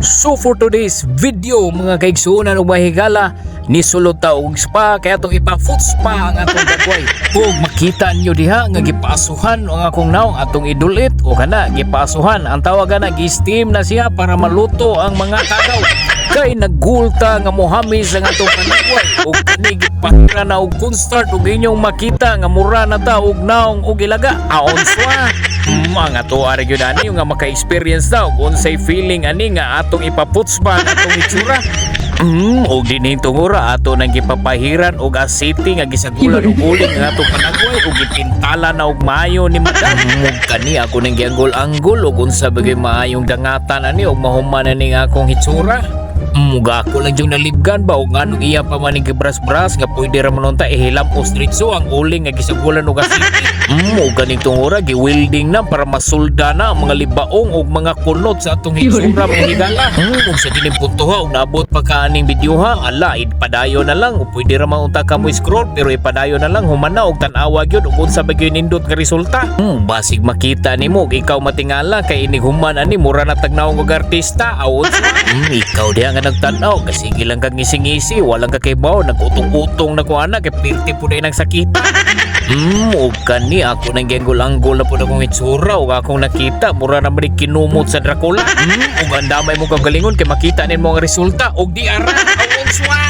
So for today's video, mga kaigsuonan ug mga higala, nisulod ta og spa kay atong ipa-foot spa ang atong dagway. Ug makita niyo diha nga gipaasuhan ang akong naong, atong idulit o kana gipaasuhan ang tawag na gi-steam na siya para maluto ang mga tagaw. Kay nagulta nga mohamis ang atong panagway ug kani gipahira na og cornstarch ug inyong makita nga mura na ta og naong og ilaga. Aon swa. Mga to ari gyud ani nga maka-experience daw kung unsay feeling ani nga atong ipa-foot spa ang atong itsura. Og dinhing tungura ato nang gipapahiran og asiti nga gisagulan og uling ang atong panagway ug gipintala na og maayo ni madam. Ug kani ako nang gianggol-anggol ug unsa ba gyud maayong dangatan ani ug mahuman na ning akong hitsura. Muga ako lang yung nalibgan ba og nganong iya pa man ning gibras-bras nga pwede ra man unta ihilamos diretso ang uling nga gisagulan og asiti. Ug ganing tungura gi-welding na para masulda na ang mga libaong ug mga kunot sa atong hitsura, mga higala. Ug sa dining punto ha, ug naabot pa ka aning video ha, ala, ipadayon na lang ug pwede ra man unta ka mo scroll pero ipadayon na lang human na og tan-awa gyud ug unsa ba gyud nindot nga resulta. Basig makita nimo ug ikaw matingala kay inig human ani mura na tag naong og artista awon. Ikaw diha nga nagtan-aw kasi lang kag ngisi-ngisi, walang kakibaw nagutong-utong na ko ana kay pirti pud ay nagsakita. Ug kani ako nang gianggol-anggol na pud akong itsura ug akong nakita mura na man kinumot sa Dracula. Ug andamay mo kagalingon kay makita nimo ang resulta ug di ara awon swa.